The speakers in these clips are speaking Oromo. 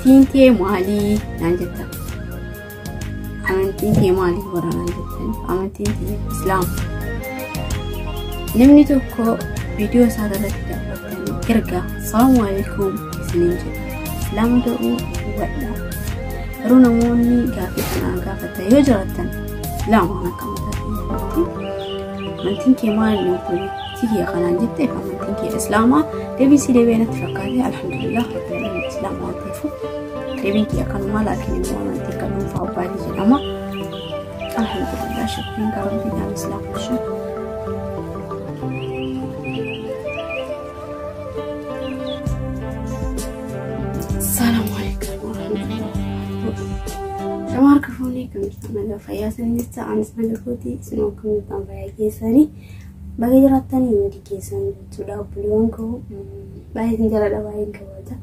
Amantiin tee maalii naan jettan? Amantiin tee maalii warra naan jettan? Amantiin tee Islaama. Namni tokko viidiyoo isaa irratti daawwattanii erga salaamu alaikum isiniin jedha. Islaama ta'uu hubadhaa. Garuu namoonni gaaffii kanaa gaafatan yoo jiraattan Islaamaan akka mataa keenyaatti amantiin kee maali obboleettii kiyya kanaan jetteef amantiin kee Islaamaa deebiin si deebi'ee natti fakkaate alhamdulillah rabbil Islaama waan ta'eef deebiin kiyya kanumaa laakiin immoo amantiin kan dhuunfaa abbaatii jedhama. Alhamdulillah shukriin kan rabbiidhaan Islaama ishee. Assalamu alaikum warahmatullahi wabarakatuh. Shama harka fuunee kan jirtan nagaa fayyaa isin jecha anis nagaa kooti isin akkam jirtan fayyaa keessanii baga jiraattanii hundi keessan jechuudha obboleewwan koo baay'ee isin jaalladha baay'een kabaja.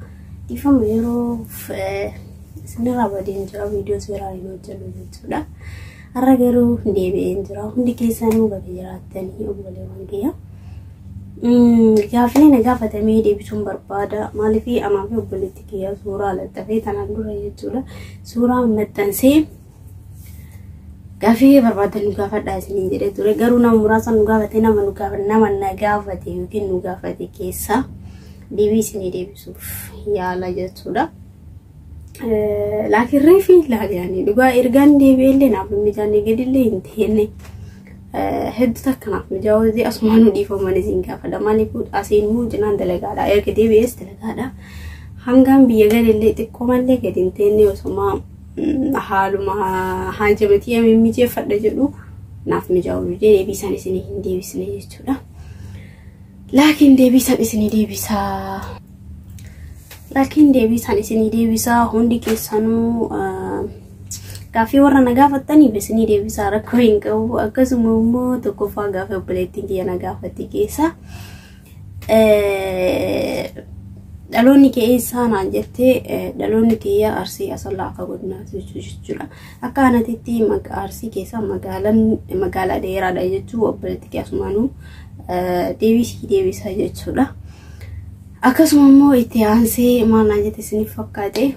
Dhiifama yeroo isinirraa badeen jira viidiyoo seeraa hin hojjedhu jechuudha. Har'a garuu deebi'een jira hundi keessanuu baga jiraattanii obboleewwan kiyya. Gaaffilee na gaafatamee deebisuun barbaada. Maaliif anaa fi obboleetti kiyya suuraa laxxafee tanaan dura jechuudha. Suuraa maxxansee gaaffii barbaadan nu gaafadhaa isiniin jedhee ture. Garuu nama muraasa nu gaafate nama nu gaafate nama na gaafate yookiin nu gaafate keessaa deebii isinii deebisuuf yaala jechuudha. Laakiin reefi ilaali dhugaa ergaan deebi'ellee naaf hin mijaanne gadillee hin teenne. Hedduu takka naaf mijaa'uu asumaan nu dhiifaman isin gaafadha. Maaliif asiin immoo cinaan dalagaadha. Erga deebi'ees dalagaadha. Hangaan biyya galillee xiqqoo mallee gadi hin teenne osuma haaluma haajamatii mijeeffadha jedhu naaf mijaa'uu didee deebii isaan isinii hin deebisne jechuudha. Laakiin deebii isaan isinii deebisaa. Laakiin deebii isaan isinii deebisaa hundi keessanuu gaaffii warra na gaafattaniif isinii deebisaa rakkoo hin qabu. Akkasuma immoo tokkoffaa gaaffii obboleettiin kiyya na gaafatte keessa dhaloonni kee eessaa naan jettee dhaloonni kiyya Arsii Asallaa akka godinaati jechuudha. Akka anatitti Arsii keessa magaalaan magaalaa dheeraadha jechuu obboleetti kiyya asumaanuu deebisii deebisaa jechuudha. Akkasuma immoo itti aansee maal naan jette isiniif fakkaate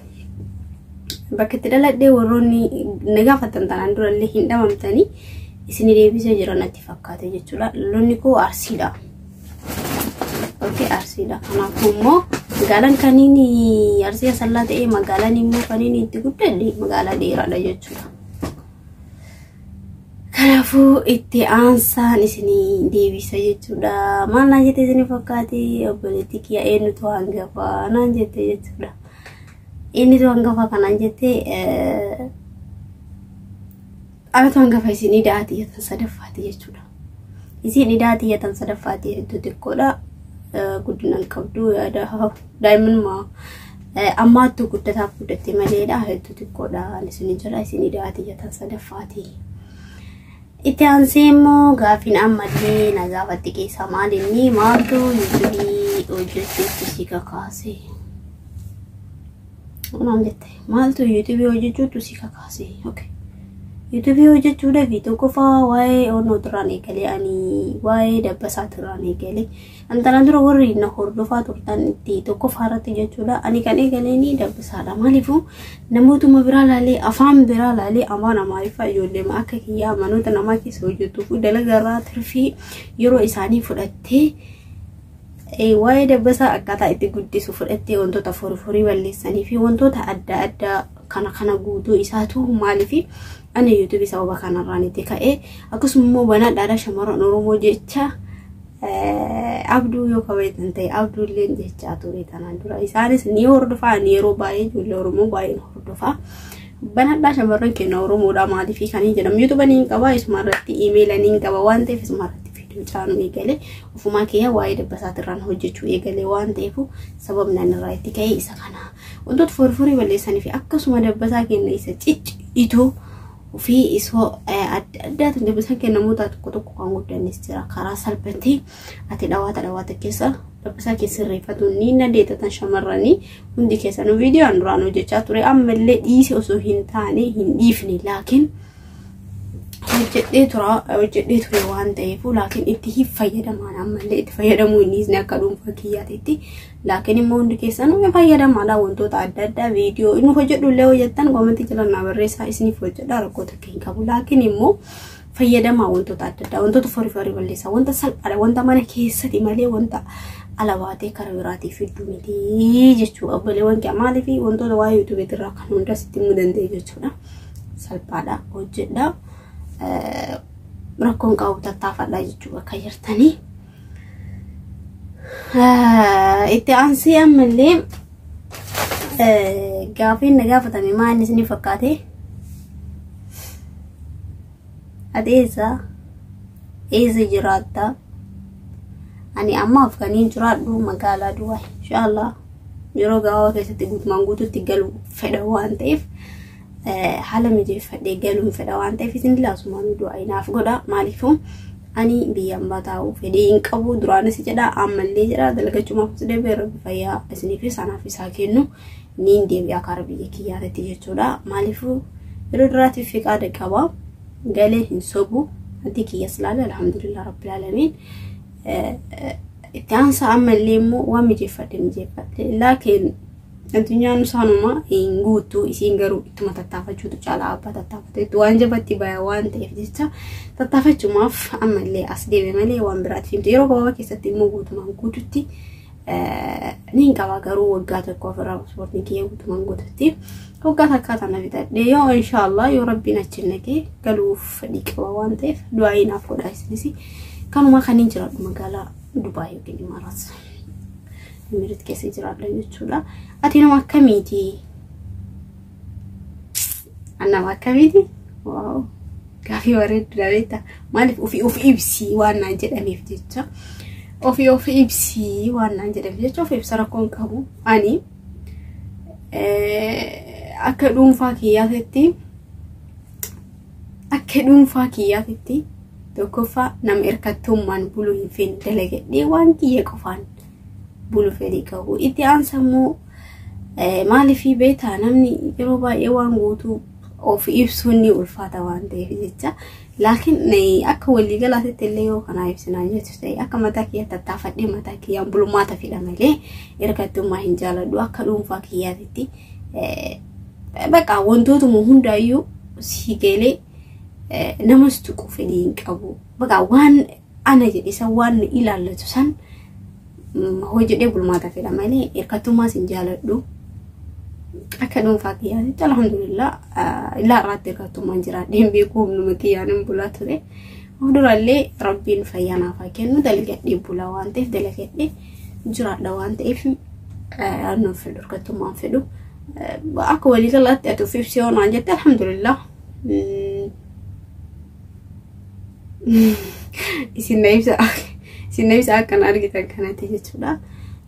bakka itti dhaladhee warroonni na gaafatan tanaan durallee hin dhabamtanii isinii deebisee jira natti fakkaate jechuudha. Dhaloonni koo Arsiidha. Okay, Arsiidha. Kanaafuu immoo magaalaan kaniin Arsii Asallaa ta'ee magaalaan immoo kaniin itti guddadhe magaalaa dheeraadha jechuudha. Kanaafuu itti aansaan isinii deebisa jechuudha. Maal naan jette isinii fakkaate obboleettii kiyya eenyutu hangafa naan jette jechuudha. Eenyutu hangafa kanaan jette anatu hangafa isin ida'aati jettan sadaffaati jechuudha. Isin ida'aati jettan sadaffaati hedduu xiqqoodha. Guddina hin qabdu yaada daa'immanuma ammaattu guddataaf guddatte maleedha hedduu xiqqoodha isin jira isin ida'aati jettan sadaffaati. Itti aansee immoo gaaffiin ammallee na gaafatte keessaa maal inni maaltu yuutuubii hojjechuutti si kakaase? Maal jette? Maaltu yuutuubii hojjechuutti si kakaase? Okay. Yuutuubii hojjechuudhaaf tokkoffaa waa'ee onnoo turaan eegalee ani waa'ee dabbasaa turaan eegalee. Antanaan dura warri na hordofaa turtan itti tokkoffaa irratti jechuudha. Ani kan eegaleeni dabbasaadha. Maaliifuu namootuma biraa laalee afaan biraa laalee afaan Amaariffaa ijoollee akka kiyyaa manoota namaa keessa hojjetuuf dalagarraa tirfii yeroo isaanii fudhattee waa'ee dabbasaa akkaataa itti guddisu fudhattee wantoota forforii balleessanii fi wantoota adda addaa kana kana guutuu isaatu maaliif ani yuutuubii sababa kanarraan itti ka'e akkasuma immoo banadhaadha shamarran Oromoo jecha abduu yoo kabajan ta'e abduu illee jechaa ture tanaan dura isaanis ni hordofaa ani yeroo baay'ee ijoollee Oromoo baay'een hordofaa. Banadhaa shamarran keenya Oromoodha maaliif kan hin jedhamu yuutuuba ni qaba isuma irratti iimeela ni qaba waan ta'eef isuma irratti viidiyoo caanuu eegale ofumaa kiyya waa'ee dabbasaatirraan hojjechuu eegale waan ta'eef sababni ani irraa itti ka'e isa kana. Wantoota forforii balleessanii fi akkasuma dabbasaa keenya isa ciccitoo fi isoo adda addaatiin dabbasaan keenya namoota tokko tokko kan guddannis jira karaa salphatee ati dhawaata dhawaata keessa dabbasaa keessa sirreeffatu ni dandeettatan shamarranii hundi keessanuu viidiyoon duraan hojjechaa ture ammallee dhiise osoo hin taane hin dhiifne laakiin Hojjedhee tura, hojjedhee ture waan ta'eef, laakiin itti hin fayyadamaan, ammallee itti fayyadamuu inni akka dhuunfaa kiyyaatitti. Laakiin immoo hundi keessanuu ni fayyadamaadha. Wantoota adda addaa viidiyoo inni hojjedhu illee hojjettan comment jala naa barreessaa, isiniif hojjedha, rakkoo takka hin qabu. Laakiin immoo fayyadamaa wantoota adda addaa, wantoota forii forii balleessaa, wanta salphaadha, wanta mana keessatti malee wanta ala baatee karaa biraatii fidduu miti jechuudha. Obboleewwan kee maaliif wantoota waa'ee YouTubeiitii irraa kan hundaa sitti himuu danda'e jechuudha. Salphaadha, hojjedha. Rakkoon qabu, tattaafadha jechuudha akka jirtanii. Itti aansee ammallee gaafiin na gaafatame maal inni isin fakkaate? Ati eessa? Eessa jiraatta? Ani ammaaf kaniin jiraadhu magaalaa Dubaay. Inshaallah yeroo gabaabaa keessatti guutumaan guutuutti galuu fedha waan ta'eef, haala mijeeffadhee galuun fedha waan ta'eef, isin laasumaan du'aa naaf godha. Maaliifuu ani biyya ambaa taa'uu fedhii hin qabu. Duraanis jedha, ammallee jedha, dalagachumaaf deebi'ee, Rabbi fayyaa isiniifis anaaf isaa kennu, niin deebi'a karaa biyya kiyyaatitti jechuudha. Maaliifuu yeroo duraatiif fiqaada qaba, galee hin sobu, ati kiyyas laala, alhamdulillah rabbil aalamiin. Itti aansa ammallee immoo waan mijeeffadhe mijeeffadhe, laakiin addunyaan isaanuma hin guuttu. Isiin garuu ittuma tattaafachuutu caalaa, abbaa tattaafateetu waan jabatti baya waan ta'eef jecha, tattaafachumaaf ammallee as deeme malee waan biraatti himtu. Yeroo gabaabaa keessatti immoo guutumaan guututti niin qaba, garuu waggaa tokko ofirraa paaspoortiin kiyya guutumaan guututti waggaa takkaa tana fixadhe yoo inshaallah yoo Rabbiin achi naqee galuuf fedhii qaba waan ta'eef, du'aa naaf godhaa isinis. Kanuma kan hin jiraadhu magaalaa Dubaay yookiin Imaaraat Imireet keessa jiraadha jechuudha. Ati nama akkamiiti? Nama akkamiiti? Wow! Gaafii bareedduudha beektaa? Maaliif ofii of ibsii waan naan jedhameef jecha. Ofii of ibsii waan naan jedhameef jecha, of ibsa rakkoon qabu. Ani akka dhuunfaa kiyyaatitti tokkoffaa nama hirkattummaan buluu hin feene, dalagadhee waan kiyya qofaan bulu fedhii qabu. Itti aansa immoo maaliif beektaa, namni yeroo baay'ee waan guutuu of ibsuun ni ulfaata waan ta'eef jecha. Laakiin akka waliigalaatitti illee yoo kanaa ibsinaa jettu ta'e, akka mataa kiyya tattaafadhee mataa kiyyaan bulmaata fedha malee hirkattummaa hin jaaladhu. Akka dhuunfaa kiyyaatitti bakka wantootuma hundaayyuu si galee namas tuqu fedhii hin qabu. Bakka waan ana jedhe san, waan nu ilaallatu san hojjedhee bulmaata fedha malee hirkattummaas hin jaaladhu. Akka dhuunfaa kiyyaatitti alhamdulillah ilaa irraatti hirkattummaan jiraadhee hin beeku, humnuma kiyyaan hin bulaa ture. Of durallee Rabbiin fayyaa naaf haa kennu, dalagadhee bulaa waan ta'eef, dalagadhee jiraadha waan ta'eef, annuun fedhu, hirkattummaan fedhu. Akka waliigalaatti ati of ibsi yoo naan jette, alhamdulillah. Isin na ibsa akkana argitan kanatti jechuudha.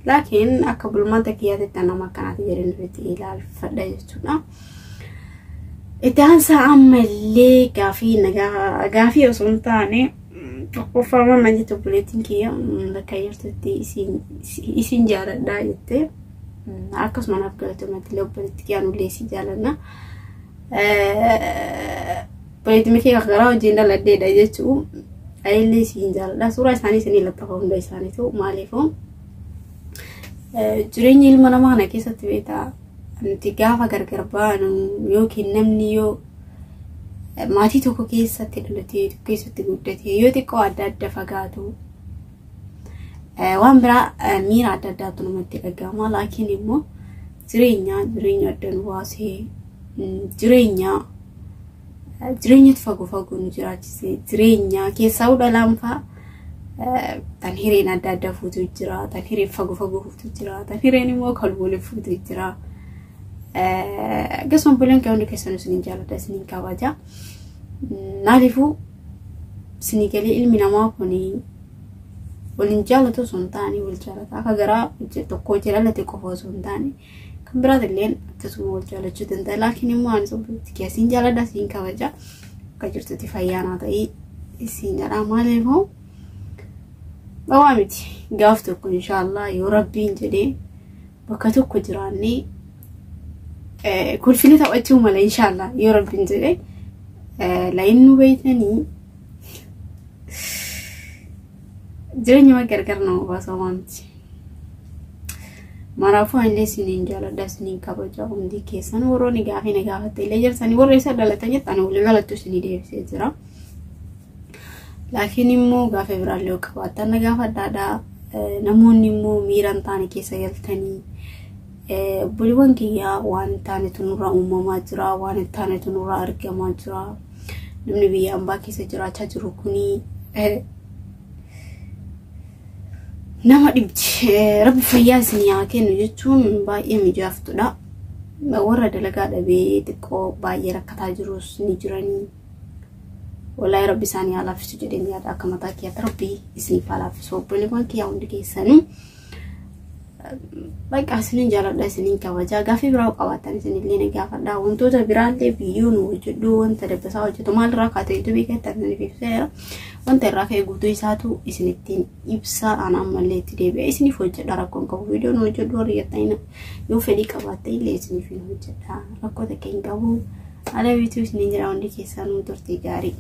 Laakiin akka bulmaata kiyyaatitti nama akkanaati jedhanii ofitti ilaalfadha jechuudha. Itti aansaa ammallee gaafii nagaa gaafii osoo hin taane, tokkoffaa mama jettu obboleettiin kiyya bakka jirtutti isin jaaladhaa jettee, akkasuma naaf galatoomatti illee obboleettii kiyyaa, nullee isin jaalanna. Obboleettiin kiyya garaa wajjin dhaladheedha jechuu, anillee isin jaaladha. Suuraa isaanii isinii laxafa hunda isaaniitu. Maaliifuu jireenya ilma namaa kana keessatti beektaa, nuti gaafa gargar baanu yookiin namni yoo maatii tokko keessatti dhalatee, tokko keessatti guddatee, yoo xiqqoo adda adda fagaatu, waan biraa miira adda addaatu namatti dhagahama. Laakiin immoo jireenya adda nu baasee, jireenyatu fagoo fagoo nu jiraachise, jireenya keessaa dhalaan fa'aa tan hireen adda addaa fuutu jira, tan hireen fagoo fagoo fuutu jira, tan hireen immoo kan waliin fuutu jira. Akkasuma obboleen kee hundi keessan isiniin jaalladha, isiniin kabaja. Maaliifuu isinii galee, ilmi namaa kun waliin jaallatu osoo hin taane wal jaalata. Akka garaa tokko jaalate qofa osoo hin taane kan biraatillee akkasuma wal jaalachuu danda'a. Laakiin immoo ani obboleetti kee isin jaalladha, isin kabaja. Akka jirtutti fayyaa naa ta'ii isin jedha. Maaliifuu dhawaa miti, gaaf tokko inshaallah yoo Rabbiin jedhee bakka tokko jiraannee kolfini taphachuu mala, inshaallah yoo Rabbiin jedhee. Laayinnu beeytanii jireenyuma gargar nama baasa waamti. Maraafuu anillee isiniin jaaladha, isiniin kabaja hundi keessan. Warroonni gaafii na gaafatte illee jirtanii, warra isa dhalatan jettan, walii galattu isinii deebisee jira. Laakiin immoo gaafa biraallee yoo qabaattan na gaafadhaadha. Namoonni immoo miira hin taane keessa galtanii, obboleewwan kiyyaa, waan hin taanetu nurraa uumamaa jira, waan hin taanetu nurraa argamaa jira. Namni biyya ambaa keessa jiraachaa jiru kuni nama dhibdi. Rabbi fayyaa isinii haa kennu jechuun baay'ee mijaaftudha. Warra dalagaa dhabee xiqqoo baay'ee rakkataa jirus ni jiranii. Wallaahi rabbi isaanii haa laaffisu jedheen yaada akka mataa kiyyaatti. Rabbi isiniif haa laaffisu, obboleewwan kiyyaa hundi keessanuu. Bakka isinin jaaladha, isinin kabajaa. Gaaffii biraa qabaattan isinillee na gaafadha. Wantoota biraallee biyyoo nu hojjedhu, wanta dabbasaa hojjetu, maalirraa kaatee YouTube keessatti isiniif ibseera. Wanta irraa ka'e guutuu isaatu isinittiin ibsa. Ana ammallee itti deebi'ee isiniif hojjedha, rakkoon qabu. Viidiyoo nu hojjedhu warri jettan, yoo fedhii qabaatte illee isiniif hin hojjedha, rakkoo takka hin qabu. Ala biituu isiniin jira, hundi keessanuu turtii gaarii.